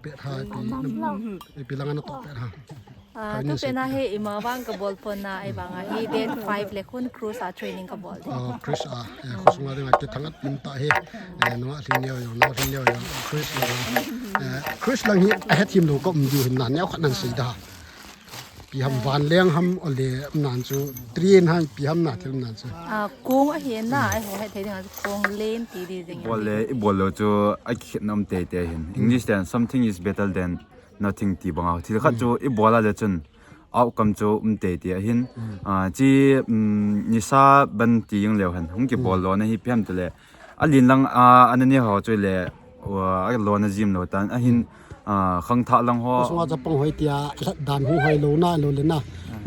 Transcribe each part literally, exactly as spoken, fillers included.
pet ha, ipi, ipi langa natoh pet ha. Ah, tu pena hi ima vang kabol pon na, ahivanga hi date five le khun cruise a training kabol ding. Oh, cruise a, eh, khosunga dinga kithang at min ta hi, eh, nunga lhing neo jong, nao lhing neo jong, cruise lang, eh, cruise lang hi ahet him lou ka um diu hin na, neo khat nan sei da. Ipi ham, vanleng ham ole nan chu, train ham, ipi ham na thil nan chu. Ah, kong ahi na, ai ho hethei ding a chu kong len ti di jing. Bol le, i bol lou chu, akikhetna um teitei hin. English ten, something is better than nothing ti banga. Thil khat chu, i bol a le chun, outcome chu um teitei ahin. Ah, chi, um, nisa ban ti jing leu hen. Hung kibol lona hi ipi ham tile. Alin lang, ah, ana ne ho chu le, wa, alona jim lou tan. Ahin, ah, khangthah lang ho. Sunga chapang hoi tia, lhat dan hung hoi lou na, lou le na.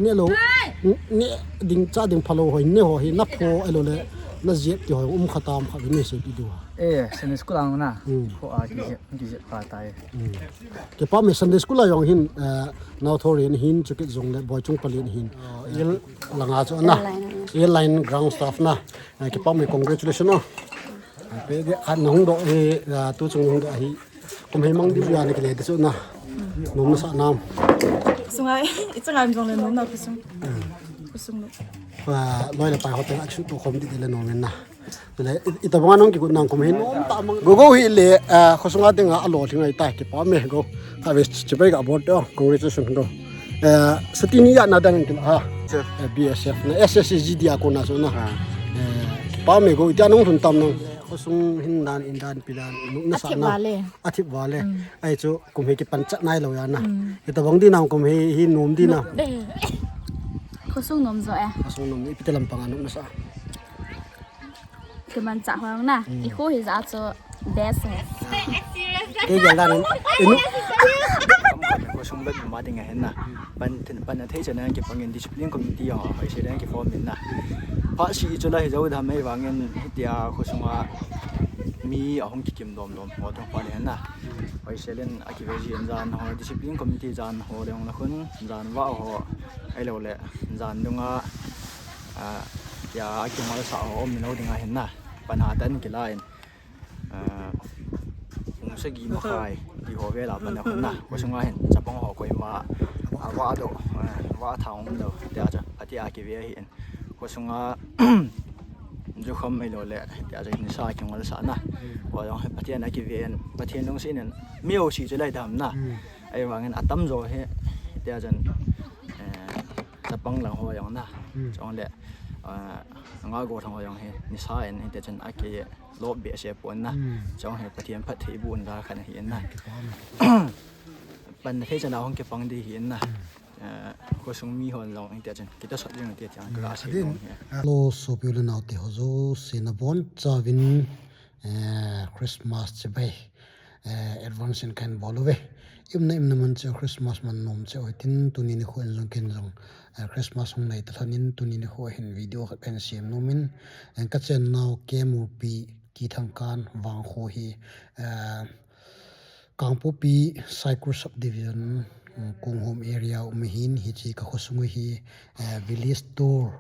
Ne lou, ne ding cha ding phalou hoi, ne ho hi, na pho, alou le, na jep ti hoi, um kha tam kha, ne sei pi du. Eh, Sunday school ang na. Hmm. Pho a, ki jep, ki jep pa tai. Hmm. Kipa me Sunday school a jong hin, eh, nao thori hin, chukit jong le, boy chung pali hin. Oh, il langa chu na. Airline. Airline ground staff na. Eh, kipa me congratulations, oh. Pe de, a nung do, eh, ah, tu chung nung do hi. Kum hei mang di ya ni kile de su na. Nom na sa nam. Sungai, i chang am jong le nom na khosung. Khosung lo. Ah, loi le pai hotel action to khom di le nom na. Le, i, i ta bang nung ki ku nang kum hei nom ta mang. Go go hi le, ah, khosunga dinga alo thingai ta kipa me go. Ka ve chi pai ka bot to. Congratulations go. Eh, sati ni ya na dan kin ha. Eh, B S F na S S G D a ko na so na. Eh, kipa me go ita nung thun tam nang. Khosung hin dan in dan pi dan, nung na sa na. Athip vale. Athip vale. Ai chu kum hei kipan chat nai lou ya na. Ita bang di nang kum hei hi nom di na. Khosung nom jo eh. Khosung nom ipi te lampang a nung na sa. Kiman cha hong na. I kho hi ja chu best eh. Ke gel dan inu. Khosung bet ma ding ahin na. Pan thin pan a thei chana kipangin discipline committee ho hoi se dan ki form in na. Pha si chu la hi jo dam mai vangin hitia khosunga mi ahung kikim dom dom ho tong pa le na. Hoi se len a ki ve ji en jan ho discipline committee jan ho le hong la khun jan va ho. Ai lo le jan dunga, ah, tia a ki mal sa ho om lo ding ahin na. Pan ha tan ki la in. Ah, kum sagi makhai, di ho vela pan a khun na. Khosunga hin, chapang ho koima, ah, va do, ah, va thang um do, tia cha, atia ki ve ahin. Khosunga, jukham mai lo le, tia cha nisa ki ngol sa na. Ko jong hi Pathen a ki ve en, Pathen lungset in, mi o si chu lai dam na. Ai vangin atam jo hi, tia chan, eh, chapang lang ho jong na. Chong le, ah, nga go thang ho jong hi, nisa en, tia chan a ki, lop behseh pon na. Chong hi Pathen phattheibohna khat ahi na. Pan na thei chana hung kipang di hi na. Eh, khosung mi hon jong tia chan. Kita sot jing tia chan. Ka si jong hi. Hello, sopi u le nao te ho jouse nabonchauvin, eh, Christmas chibai. Eh, advance in kahin bol uve. Imna imna man cheh Christmas man nom cheh u hitin tuni nikho in jong ken jong, eh, Christmas hung nai ta lhon in tuni nikho hin video khat kahin sem nom in, eh, ka chennau Kemurpi Kithangkan vangkho hi, eh, Kangpokpi Saikul Subdivision, um, Konghom area um ahin, hiche ka khosung u hi, eh, village tour,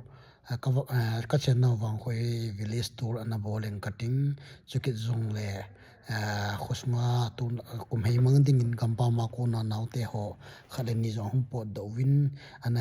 eh, ka va-, eh, ka chennau vangkho hi village tour ana bol ing kating, chukit jongle, eh, khosunga tu, eh, kum hei mang dingin gampam a kona naote ho khat le ni jong hung potdoh uvin, ana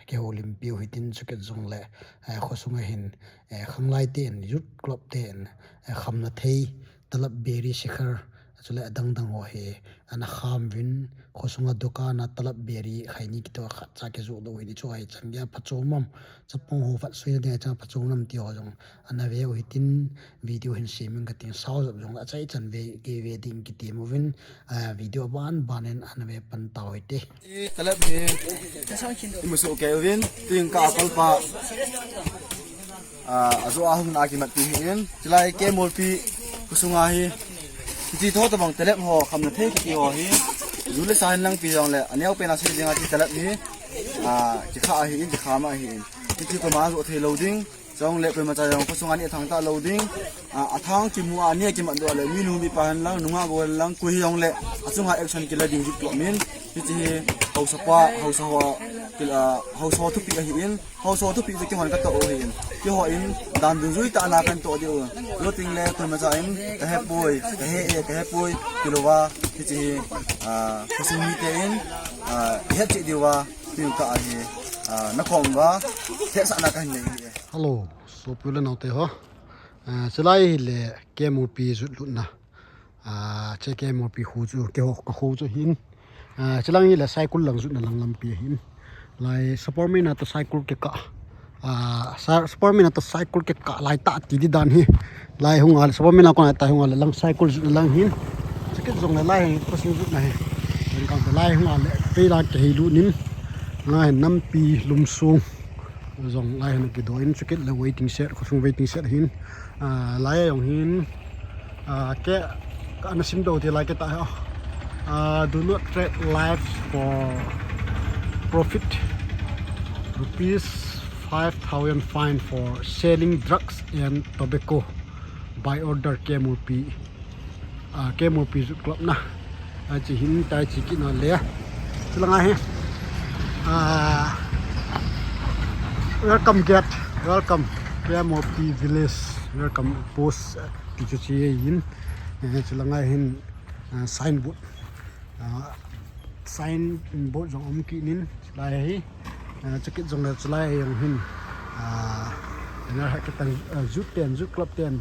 kihoulimpi u hitin chukit jongle, eh, khosunga hin, eh, khanglai ten, youth club ten, eh, khamna thei, talab beri sikhar, chule adang dang ho hi, ana kham uvin, khosunga dukan a talab beri khaini kitoh khatcha kijoh doh u hin, hichu hi chan geiya phachom am, chapang ho phatsuina dinga chang phachom am ti ho jong, ana ve u hitin, video hin sem ing kating sao jop jong achai chan ve, kei ve ding kitem uvin, ah, video ban ban in ana ve pan tau hite. Talab hi, imu soh kei uvin, tuin ka apal pa. Ah, ajo a hung na kimat pi hi in, chulai Kemurpi khosunga hi. Hiche tho tabang talep ho, khamna thei kiti ho hi. Ju le sa hin lang pi jongle, aneo pen a sei dinga hiche talep hi. Ah, kikha ahi in, kikha ma ahi in. Hiche koma jo thei lou ding. Chule koima cha jong khosunga neh thang talou ding. A, athang kimu a neh kimat doh le, minu mipa hen lang, nungah go hen lang, koi hijong le, achunga action kila ding jik tuh min. Hiche hi haosa pa, haosa ho, kila, haosa ho thupeh ahin, haosa ho thupeh chu keihon katoh u ahin. Keiho in, dan dungjui tah a kana toh diu. Lou teng le, koima cha in, kahe poi, kahe e, kahe poi, ti louva, hiche hi, a, khosung mite in, a, het cheh diuva, tin ka ahi, a, nakom uva, hetsahna kahin nei ahi. Hello, sopi le naote ho. A, chulai hi le K M O P jot lutna. A, che K M O P khu chu, keiho, kakhu chu hin. A, chulang hi le Saikul lang jotna lang lampi ahin. Lai Sapormeina toh Saikul kikah. A, Sa-, Sapormeina toh Saikul kikah lai tah ti di dan hi. Lai hunga le, Sapormeina kona tai hunga le lang Saikul jotna lang hin. Chukit jong le lai hi khosung jotna hi. Len kang te lai hunga le, pei lang kihei lut nin. Lai nampi lumsung. Jong lai hin kidoh in chukit le waiting shed, khosung waiting shed hin. A, lai jong hin, a, ke, ka ana sim doh ti lai ke ta hi. A, do not trade lives for profit. Rupees five thousand fine for selling drugs and tobacco by order K M O P. A, K M O P Youth Club na. A, chi hin tai chi kit na le. Chulanga hi. A, welcome gate. Welcome. K M O P Village. Welcome post. Ti chu chi hin. Eh, chulanga hin, a, signboard. A, signboard jong um kit nin. Chulai hi. A, chukit jong le chulai jong hin. A, ena ha ke tang, a, youth ten, youth club ten.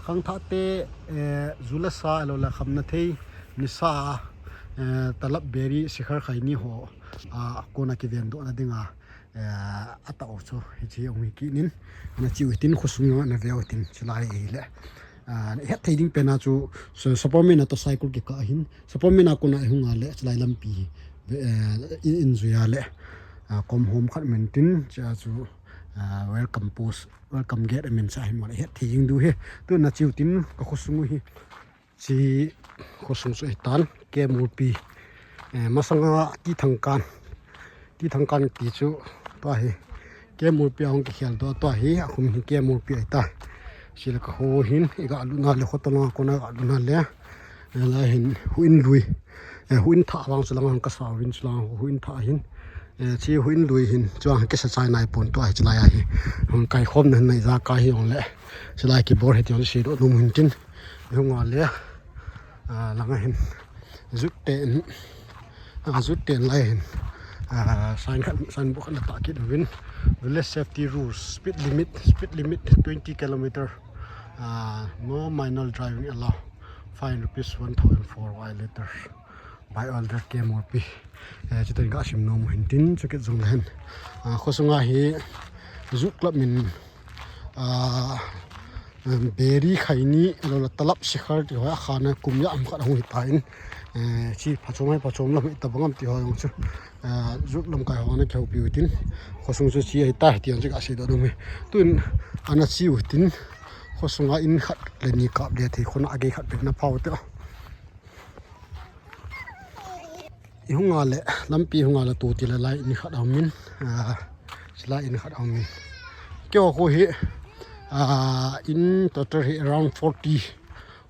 Khangthah te, eh, ju le sa, lou le khamna thei, nisa, eh, talap, biri, sikhar, khaini ho, a, kona kiven doh na dinga, eh, atah u chu, hiche hung hi kit nin, ana chi u hitin, khosung a ana ve u hitin, chulai hi le. A, het thei ding pen a chu, Sa-, Sapormeina toh Saikul kikah hin, Sapormeina kona i hung a le, chulai lampi hi, eh, in, in jui a le, a, kom hom khat min tin, cha chu, a, welcome post, welcome gate amin cha hi mo le, het thei ding diu hi. Tun ana chi u tin ka khosung u hi. Chi khosung chu hitan, K M O P. Eh, masanga T Thangkan. T Thangkan ti chu tua hi. K M O P a hung kikhel doh tua hi, akhum hi K M O P ahi ta. Chule ka kho hin, i ga lutna le kho tolanga kona ga lutna le. Eh, lai hin, Huin lui. Eh, Huin thah vang chulang hung ka sa uvin chulang Huin thah hin. Eh, chi Huin lui hin, chuang kisa chai nai pon tua hi chulai ahi. Hung kai khom na nai ja ka hi ong le. Chulai kibol hi ti ong si doh nom hin tin. Hung a le. A, langa hin. Youth ten. A, youth ten lai hin. A, sign khat, signboard khat na tah kit uvin. Village safety rules. Speed limit. Speed limit twenty kilometer. A, no minor driving allowed. Fine rupees one thousand for violator. By order K M O P. Eh, chuti ka sim nom hin tin, chukit jong le hin. A, khosunga hi, youth club min, a, em, biri, khaini, lou le talap, sikhar ti ho a khana kum ja ham khat hung hi tan, eh, chi phachom hai phachom lam hi tabang ham ti ho jong chu, eh, youth lamkai ho ana kihoupi u tin, khosung chu chi ahi ta ti jong chu ka sei doh nom e. Tun ana chi u tin, khosunga in khat le ni kap le thei khona a gei khat bek na phau te. I hung a le, lampi hung a le tu ti le lai in khat a um in, a, lai in khat a um in. Keiho khu hi, a, in total hi around forty,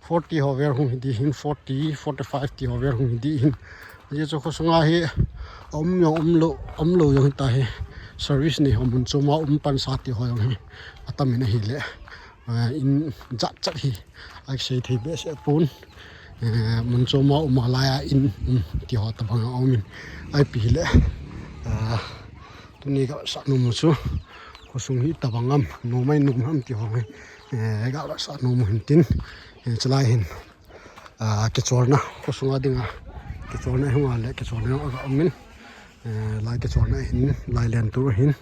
forty ho vel hung hi di hin, forty, forty-five ti ho vel hung hi di hin. Ajeh chu khosunga hi, a um jong um lou, um lou jong hi ta hi. Service nei ho mun chom a um pansa ti ho jong hi. Atam in ahi le. A, in jat jat hi, a kisei thei behseh pon. Eh, mun chom a um a lai a in, um, ti ho tabang a um in. Ipi hi le. A, tuni ka sa nom u chu. Khosung hi tabang ham, nom mai nom ham ti ho hi. Eh, ka sa nom u hin tin. Eh, chulai hin. A, kicholna, khosunga dinga. Kicholna hung a le, kicholna jong a um in. Eh, lai kicholna hin, lai len tur hin.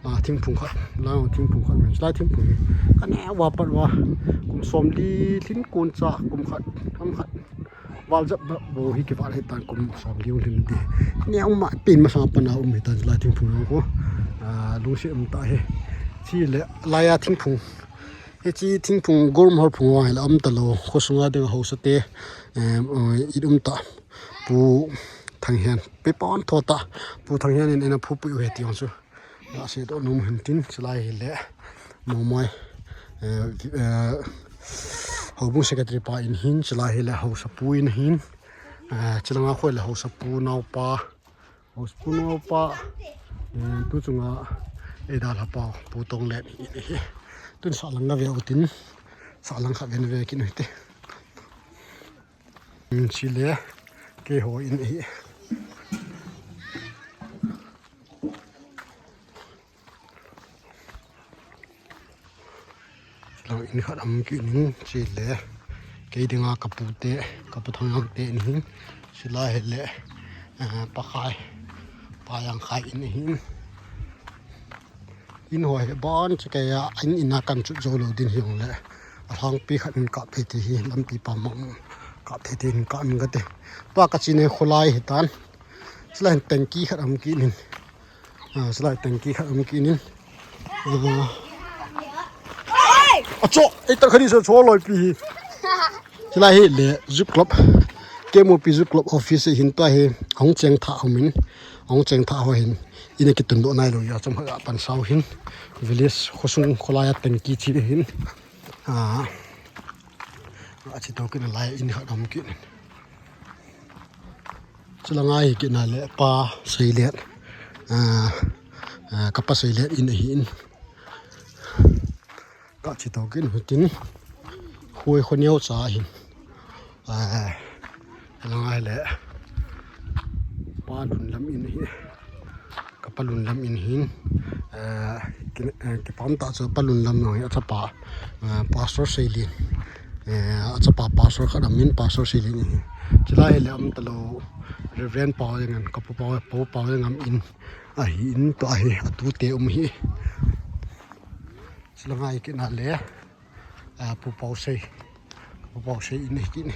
A, thingphung khat, lai thingphung khat min, lai thingphung hi. Ka neo a pat uva, kum somli lhin kon cha, kum khat, ham khat. Val jep ba, bo hi kival hi tan kum somli lhin di. Neo ma, pin masa pana um hi tan lai thingphung jong khu. A, lungsi um ta hi. Chi le, lai a thingphung. Hichi thingphung gor hol phung uva hi la um ta lou. Khosunga dinga haosa te, em, i um ta. Pu Thanghen. Pe pon tho ta. Pu Thanghen in ena phu pui u he ti jong chu. La se doh nom hin tin, chulai hi le. Mongmai, eh, eh, Houbung secretary pa in hin, chulai hi le Hausapu in hin, eh, chulanga khu le Hausapu naopa, Hausapu naopa, eh, tu chunga eidalhapa Pu Tonglen in hi. Tun sahlang na ve utin, sahlang khat ven ve kin uti. Chule keiho in hi. Lang in khat um kit in, chule kei dinga ka pu te, ka pu Thangjang te in hin, chulai hi le, eh, Pa Khai, Pa Jangkhai in hin. In ho hi ban chu kei a, in ina kan chu jou lou din hi jong le. A lhangpi khat in kap thei thei hi, lampi pam kap thei thei in ka an ka te. Tua ka chi ne kholai hi tan. Chulai hin tengki khat um kit in. Ah, chulai tengki khat um kit in. Ah. A cho, ei ta khani so cho loi pi hi. Chulai hi le Youth Club, Kemopi Youth Club office hin tua hi hung cheng tha um in, hung cheng tha ho hin, in a kitun doh nai lou ya chom kha pan sau hin, village khosung kholai a tengki chi hin, a, a chi to kin lai in khat um kin. Chulanga hi kina le Pa Seilet, a, a, ka Pa Seilet in ahi in. Ka chi to kin hutin. Khoi kho neo cha hin. A, langa le. Pa Lunlam in hi. Ka Pa Lunlam in hin. A, kin, a, kipam ta chu Pa Lunlam no hi a chapa. A, Pastor Seilin. A, a chapa Pastor khat amin Pastor Seilin in hi. Chulai le um ta lou Reverend Pau Jengam, ka Pu Pau, Pu Pau Jengam in. Ahi in to ahi, a tu te um hi. Chulanga hi kina le, a, Pu Pau Sei. Pu Pau Sei in hi kin.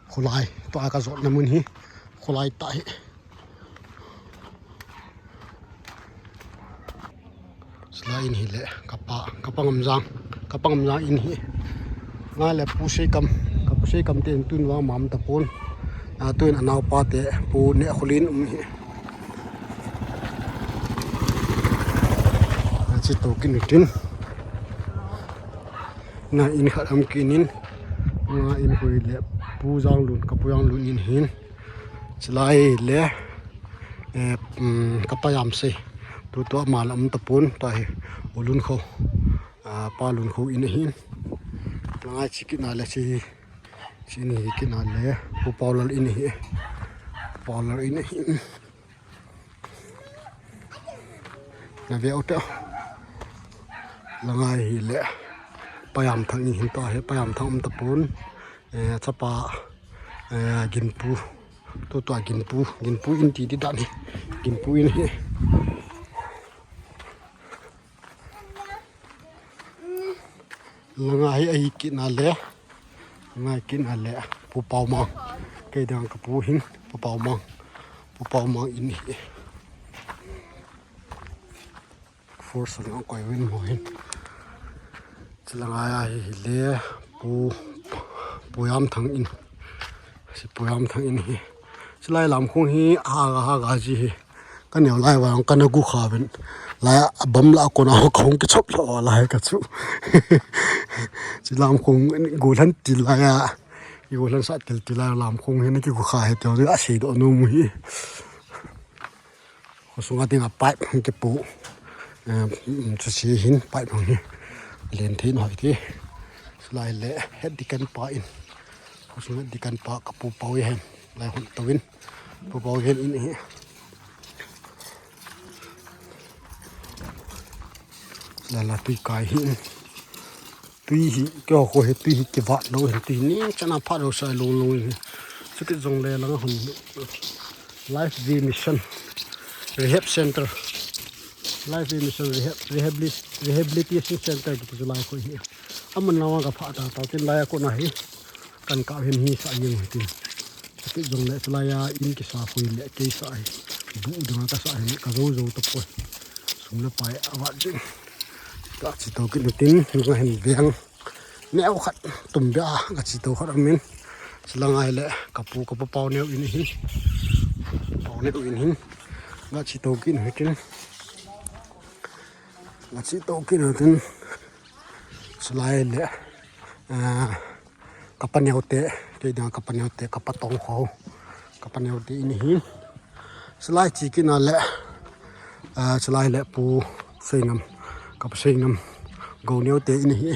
Kholai, to a ka jot na mun hi. Kholai ta hi. Chulai in hi le, ka Pa, ka Pa Ngamjang, ka Pa Ngamjang in hi. Nga le Pu Seikam, ka Pu Seikam te in tun vang mam ta pon. A, tun a naopa te, Pu Nehkholin um hi. A chi to kin tin. Na in khat um kin in. Nga in hui le, Pu Janglun, ka Pu Janglun in hin. Chulai le, eh, um, ka Pa Jamsei. Tu tu ama la um ta pon, ta hi, U Lunkho. Ah, Pa Lunkho in ahin. Langa chi kina le chi, chi ni kina le, Pu Paulal in ahi. Pu Paulal in ahi. Na ve u te. Langa hi le, Pa Jamthang in hin ta hi, Pa Jamthang um ta pon. Eh, chapa, eh, Ginpu. Tu tu a Ginpu, Ginpu in ti ti dan hi. Ginpu in hi. Langa hi ahi kina le. Langa hi kina le. Pu Paumang. Kei dang ka pu hin. Pu Paumang. Pu Paumang in hi. Force lang koi win mo hin. Chulanga hi hi le Pu, Pu Jamthang in. Si Pu Jamthang in hi. Chulai lamkhong hi haga haga ji hi. Ka neo lai vang ka na gu kha vin. Lai a bam la kona ho ka hung kichop la lai ka chu. Chi lamkhong gu lhan til lai a. Gu lhan sa til til lai lamkhong hi na ki gu kha hi te a sei do no mu hi. Khosunga dinga pipe hung kipu. Eh, um, chu si hin pipe hung hi. Len thein hoi ti. Chulai le head deacon pa in. Khosunga deacon pa ka Pu Pau hi hen. Lai hun tawin. Pu Pau hi hen in hi. La la tui kai hi. Tui hi, keiho kho hi tui hi kivat lou hin tui hi ning chana phat lou sai lou lou hin. Chukit jong le lang hun Life Way Mission Rehab Center. Life Way Mission Rehab, Rehabilit-, Rehabilitation Center kiti chu lai kho hi. Aman lawa ka pha ta ta tin lai a kona hi. Kan ka hin hi sa yeng hi tin. Chukit jong le chulai a in kisa khui le kei sa hi. Bu dinga ka sa hi ka zo zo ta poi. Sum le pai a vat jing. Ka chi to kin tin, nga hin veng. Neo khat tum bia, ka chi to khat amin. Chulanga hi le, ka pu, ka pu Pau Neo in hin. Pau Neo in hin. Ka chi to kin hi tin. Achi to kit natin. Chulai le, ah, ka paneo te, kei dinga ka paneo te, ka pa tong ho. Ka paneo te in hi. Chulai chi kit na le, ah, chulai le pu Seinam, ka pa Seinam, go neo te in hi.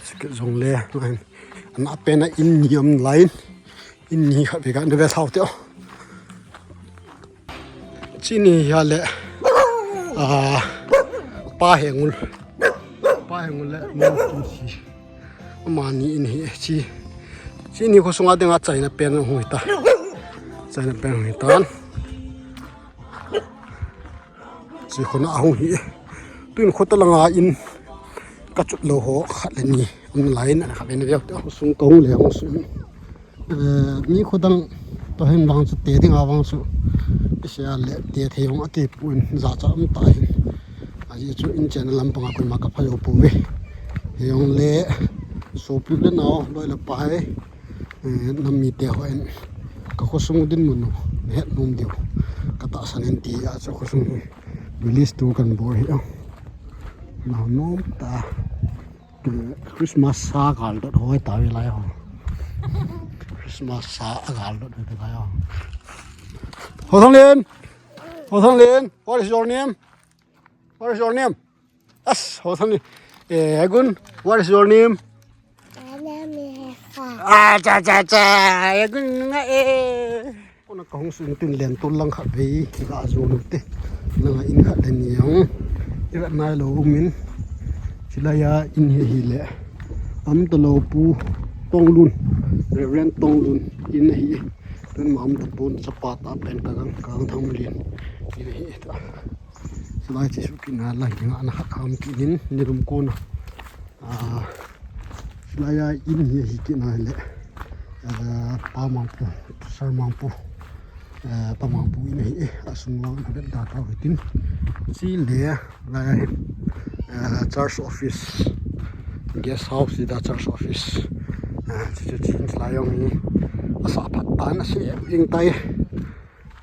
Sikit jong le, ana pen a in ni om lai in, in ni khat vei ka na ve thau te o. Chini hi le, ah, pa Hengul, pa Hengul le, mo kin si. Amani in hi chi. Chini khosunga dinga chaina pen hung hi ta. Chaina pen hung hi tan. Chi khona hung hi. Tuin khota langa in ka chut lou ho khat le ni. Hung lai na khat le ni veu te. Sung ka hung le hung sung. Eh, mi khodang to hin vang chu te dinga vang chu. Isia le te thei hung ati puin za cha um ta hin. Aji chu in chen lampanga koima ka phayo pu ve. Hei hung le sopi le nao loi le pai. Eh, nam mite ho in ka khosung dinmun u het nom diu ka tahsan in ti a chu khosung hi release tu kan bol hi a. Nao nom ta, eh, Christmas sa gal dot hoi ta ve lai ho. Christmas sa a gal dot ve lai ho. Ho Thang Lin. Ho Thang Lin, what is your name? What is your name? As, ho Thang Lin. Eh, Agun, what is your name? My name is Esa. Ah, cha, cha, cha. Agun nga eh. Kona ka hung sun tin len tol lang khat vei, ka a zo nu te. Nanga in khat le ni ang. Ira nai lo min. Chilai a in hi hi le. Am to lo pu Tonglun. Reverend Tonglun in hi. Tun ma am to pun chapa ta pen ka gang, ka gang Thang Lin. In hi ta. Chulai chi su kit na la hi nga na khat kham kit in ni rum ko na. Ah, chulai a in hi hi kit na le. Ah, pa Mangpu, Sir Mangpu. Ah, pa Mangpu in hi, eh, a sung wang na bet da ta hi tin. Chi le, lai a hi, ah, church office. Guest house hi da church office. Ah, chi chi chi lai yong hi. A sa phat ta na se ing tai.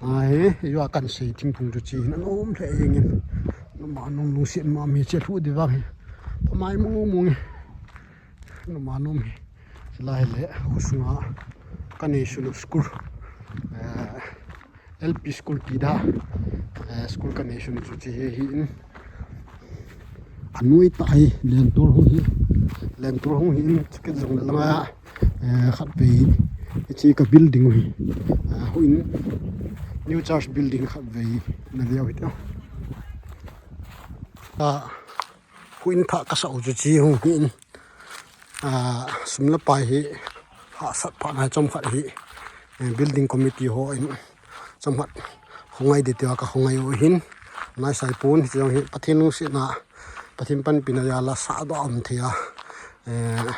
Ahi, yo a kan sei thingphung chu chi hin an um hle jeng in. Numa nung lungset ma mi che thu di vang hi. Pamai mong mong hi. Numa num hi. Chulai le, husunga ka nei sunu school. Eh, L P school ti da. Eh, school ka nei sunu chu chi hi hi in. Anui ta hi, lentur hung hi. Lentur hung hi in, chikit jong le langa. Eh, khat vei, hiche ka building u hi. Ah, huin, new church building khat vei, na veu hi teo. Ah, huin thah ka sa u chu chi hung hi in. Ah, sum le pai hi, hahsat pha nai chom khat hi. Eh, building committee ho in. Chomkhat khongai di tia ka khongai u hin, nai sai pon, hiche jong hi Pathen lungsetna, Pathen panpina jal a sah doh a um thei a, eh,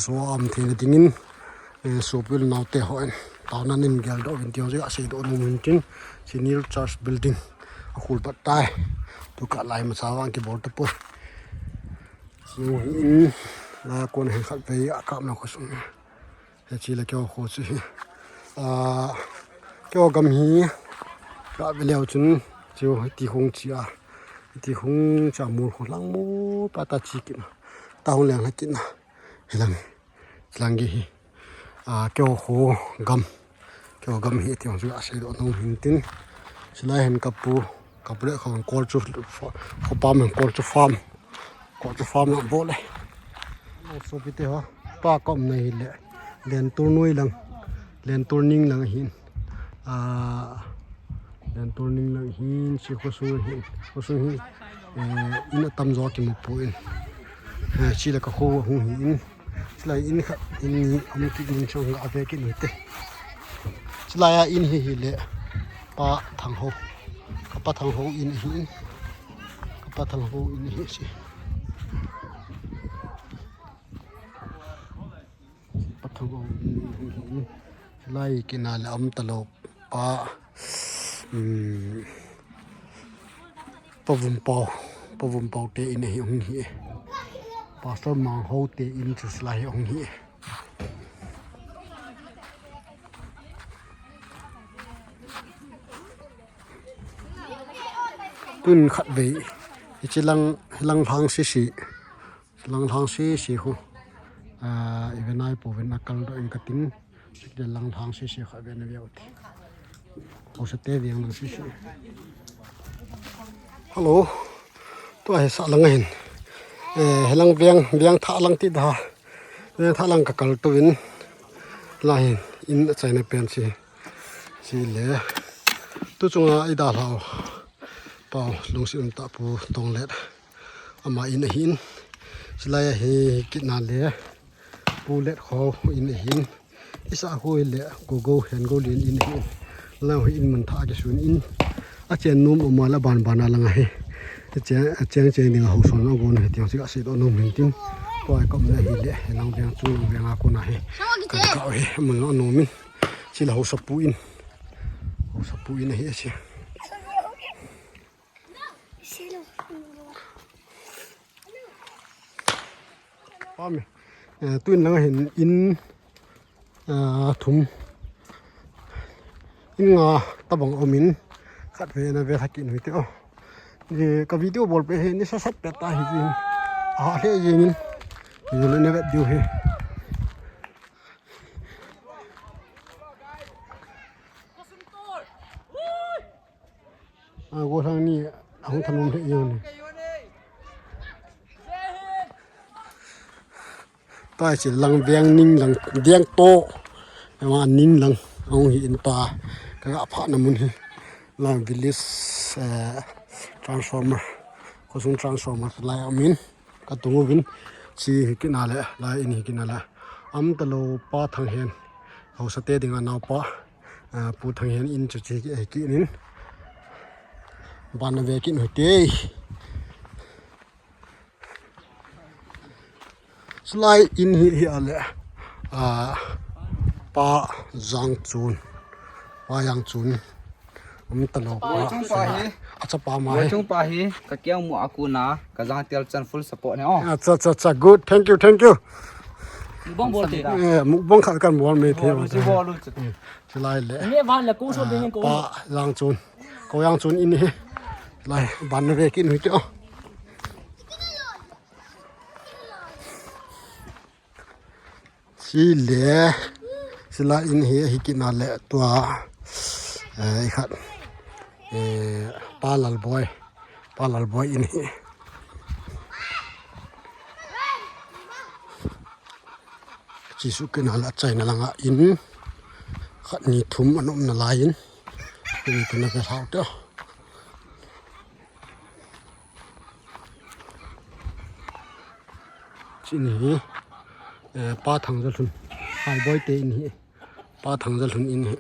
jo a um theina dingin, eh, sopi le naote hon taona nei gel doh uvin tia jong asei doh nom u hin tin, hiche new church building akhul pat tai, tu ka lai masa vang kibol tapoi. Hiche jong hi in, la kon hin khat vei a kap na khosung. Hiche le keiho kho chu hi. Ah, keiho gam hi. Ka ve leu chun chu hiti hung chi a. Hiti hung cha mol khu lang mo pa ta chi kit na. Ta hung leng ha kit na. Hilang. Hilang ge hi. Ah, keiho kho gam. Keiho gam hi ti hung chu asei doh nom hin tin. Chulai hin ka pu, ka pu le kho kol chu, kho pam kol chu farm. Kol chu farm lang bol le. Sopi te ho. Pa ka um na hi le. Lentur noi lang. Lentur ning lang hin. Ah, lentur ning lang hin, hiche khosung hin. Khosung hin. Eh, in atam jo kimu poi. Eh, hiche le ka kho hung hi in. Chulai in khat, in ni, amu kit in chong ga ve kit ni te. Chulai a in hi hi le. Pa Thangho. Ka pa Thangho in hi in. Ka pa Thangho in hi si. Pa Thangho in hi hi. Lai kina le am talo pa, um, Pa Vumpau, Pa Vumpau te in hi hung hi. Pastor Mangho te in chu lai hung hi. Tun khat vei, Hiche lang, lang lang sisi. Lang lang sisi hu. Ah, ive nai po ven a kal doh in katin. Hiche lang lang sisi kha ven a veu ti. Haosa te veng lang sisi. Hello. Tua hi sa lang hin. Eh, hilang veng, veng tha lang ti da. Veng tha lang ka kal tou vin. Lai hin, in a chaina pen si. Si le. Tu chunga i da lau. Pau, lungsi um ta pu tong let. Ama in a hin. Silai a hi kit na le. Pu let kho in a hin. Isa hui le, go go, hen go lin in a hin. Lau hi in mun tha ki sun in. A chen num um la ban ban a lang a hi. A chen, a chen chen ding a ho son a go na hi tiang si a si do num hin tin. Tua i kom na hi le, hen lang veng chu lang veng a ko na hi. Ka ka hi, mun a num in. Sila haosa pu in. Haosa pu in a hi a si. Pame. Eh, tuin lang hin in, ah, thum. In nga tabang um in. Khat ve na ve tha kit nu te o. Ni ka video bol pe he ni sa sat pe ta hi jin. A le jin. Ni le na ve diu he. A, go sang ni, a hung thanum le yun. Tua hiche lang veng ning lang, veng to. Ema ning lang, a hung hi in ta. Ka ga pha na mun hi. Lang village, eh, transformer. Khosung transformer lai a min. Ka tung uvin, chi hi kit na le, lai in hi kit na le. Am ta lo pa Thang Hen. Haosa te ding a nao pa. Ah, pu Thang Hen in chu chi hi kit in. Ban na ve kit nu te. Silai in hi hi a le. Ah, pa Jang Chun. Pa Jang Chun. Um ta lo pa. Chung pa hi. A chapa ma hi. Chung pa hi. Ka kiang mu a ku na. Ka jang tel chan full support ne o. Acha, acha, acha. Good. Thank you, thank you. Mukbang bol te. Eh, mukbang khat kan bol me the. Bol lu, bol lu. Silai le. Ni ban le ku so ding ko. Pa Jang Chun. Ko Jang Chun in hi. Lai ban ve kit nu te o. Sile, sila in hi, hi kit na le tua, eh, i khat, eh, Pa Lalboi, Pa Lalboi in hi. Chi su kit na le chaina lang a in, khat ni thum an um na lai in, ni thum na ka hlau te. Chi ni hi, eh, Pa Thang Za Lhun. Hai boi te in hi. Pa Thang Za Lhun in hi.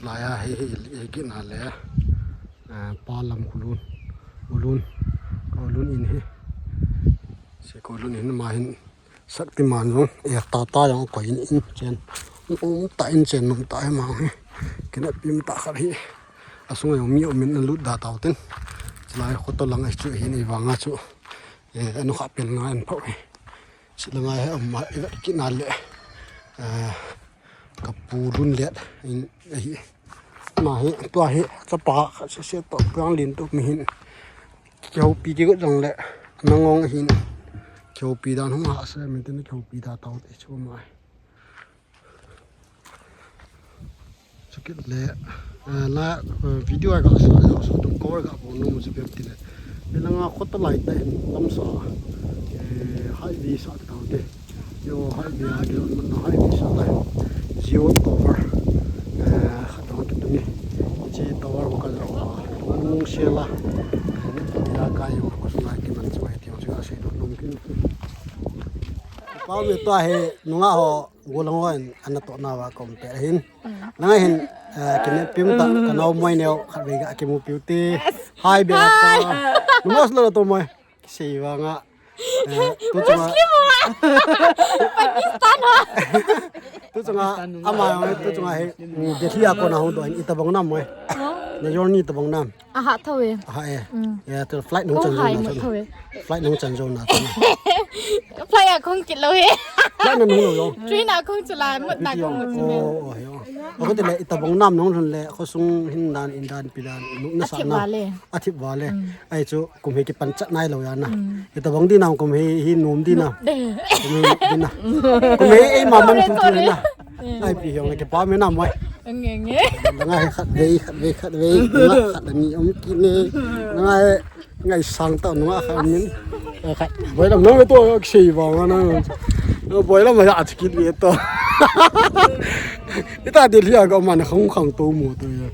Lai a hi, hi, hi kit na le. Eh, Pa Lam Khulun. Khulun. Khulun in hi. Se Khulun in ma hin. Shaktiman jong, eh, tata jong koi in, in chen. Um ta in chen, um ta hi ma hi. Kina pim ta khat hi. Asung jong mi um in lut da tau tin. Chulai khoto lang chu hin i vanga chu. Eh, anu kha pen nga an phau hi. Chulanga hi um ma i kit na le. Eh, Ka pu Lun Let in ahi. Na hi, tua hi, chapa, kha se se to, piang lin to mi hin. Kihoupi kigot jong le, nangong hin. Kihoupi dan hung ha se, min tin kihoupi da tau te chu mai. Chukit le, eh, la, eh, video a ka sa, ya sa dum cover ka bo no mu se pem ti le. Ni langa khota lai ta hin lam sa, eh, highway sa ta te. Yo, highway a ke, man highway sa ta. Jio tower, eh, khat hong kit ni. Chi tower ko ka lo. Nung se la. Eh, ni ko ya ka yo ko sa ki man sa ti, sa se do nung kin. Pa me to he, nunga ho. Golang hon, ana to na wa kom pe hin. Nang hin, eh, kine pim ta, ka nau moi neo, khat ve ga kimu piu te. Hai be ta. Numas lo to moi. Sei wa nga. Eh, tu chunga, Muslim ho. Pakistan ho. Tu chunga, ama, tu chunga hi, mm, Delhi a kona hung doh in, itobang nam mo e. Na journey itobang nam. Aha tho e. Aha e. Mm. Ya, tu flight nung Kong chan hai jo na mut tho e. Flight nung chan jo na tho. Flight a kong kit lou e. Flight na nung lou yo. Train a kong chula mut na kong mut. Oh, oh, yo. Ako tile, itobang nam nung lhun le, khosung hin dan, in dan, pi dan, nung na sa na. Athip vale. Athip vale. Mm. Ai chu, kum hi kipan chat nai lou ya na. Mm. Itobang di na, kum hi, hi nom di na. Kum hi di na. Kum hi, ei, ma man tu tu na. Ai, pi hiong le ke pa me na mai. Nge, nge. Nga he khat vei, khat vei, khat vei. Nga khat ani om ki ne. Nga he, ngai sang ta nga khat min. Khat. Boi lam nang to sei ba nga na. Boi lam ya chikit ve to. Ita Delhi a ga man khang khang to mo to ya.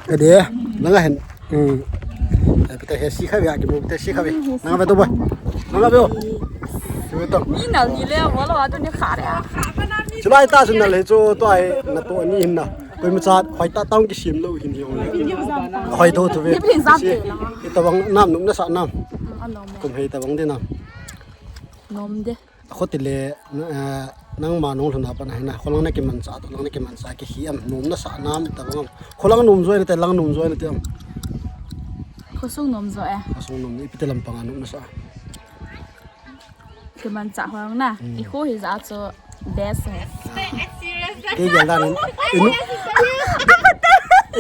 Ka de, nanga hen. Hmm. Eh, pita he si kha ve, ki mu pita si kha ve. Nanga ve to boy. Nanga ve o. Ki ve to. Ni nal ni le, wala wa to ni kha re. Chulai ta sun nal he chu to ai na to ni hin na. Koi ma cha hoi ta taung ki sim lo hin yong le. Hoi to to ve. Ni pin zam te la. Itobang nam nung na sa nam. Kum he itobang de nam. Nom de. Khotile, na, eh, nangma nung lhun a pat na hina, kholang na kimancha, to lang na kimancha, kihi am, nom na sa nam, itobang am. Kholang nom jo e na te, lang nom jo e na te am. Khosung nom jo e. Khosung nom, ipi te lampang a nom na sa. Kimancha kholang na. Hmm. I kho hi ja chu best e. Ke gel dan, inu,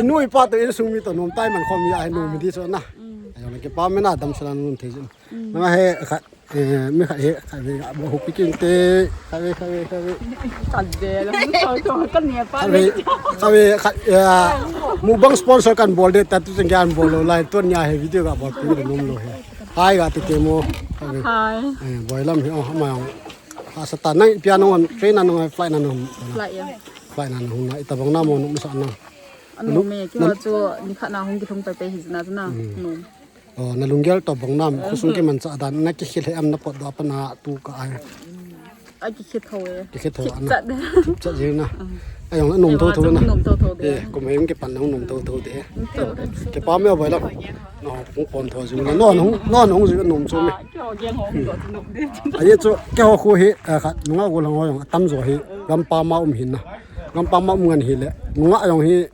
inu ipa to insung mi to nom tai man khom ya, nom mi di so na. Hmm. Ayo na ke pa me na dam sa na nom the jin. Hmm. Na he kha Eh, mi khat hi, khat hi, a bo hu pi kin te, khat hi, khat hi, khat hi. Khat hi, khat hi, khat hi, khat, eh, mukbang sponsor kan bol de, ta tu chang kan bol lo lai, tu nia hi video ka bol pi lo nom lo hi. Hai ga ti te mo. Khat hi. Hai. Eh, boi lam hi, oh, ma. Ha sa ta nang pia nang on, train nang on, flight nang on. Flight ya. Flight nang on, na itobang na mo nung sa na. Anu me, ki ma chu, ni khat na hung ki thung pai pai hi na na. Hmm. Nung. Oh, na lunggel tobang nam, khosung kimancha dan, na kikhel he am na potdoh a pat na tu ka ai. A kikhel tho e. Kikhel tho a na. Kipchat de. Kipchat jing na. Mm. Ai, jong na nom tho tho na. Nom tho tho de. Eh, kum he jong kipan na nom tho tho de. Nom tho tho. Kipa me a boi la. No, kung pon tho jing na. No, no, no, no, jing nom chu me. Ah, kyo jeng ho, kyo nom de. Ai chu, ke ho khu hi, eh, khat, nunga go lang ho jong, atam jo hi, gampam a um hin na. Gampam a um ngan hi le, nunga jong hi,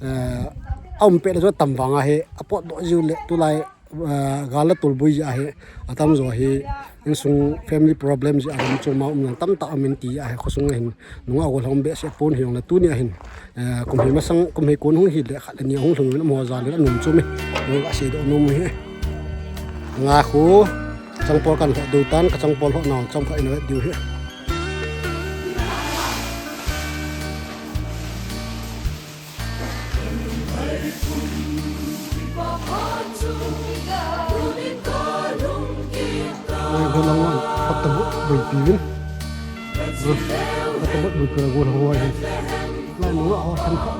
Eh, a um pet le chu tam vang ahi, a potdoh jiu le tulai, eh, gal le tulbui jeh ahi, atam jo hi, insung family problem jeh a lam chu ma um jong tamtah um in ti ahi, khosung a hin, nunga gol hung behseh pon hi jong le tuni a hin, eh, kum hi masang, kum hi kon hung hi le khat le ni hung lhung in amaho jal le anom chu mi, nunga seidoh nom hi. Nga khu, changpol kan lhoh diu tan, ka changpol lhoh nau, changpol in a vet diu hi. Lai go lang wan, phat ta bu, bui pi vin. Phat ta bu, bui pi go lang wan. Lai nunga ho san kha.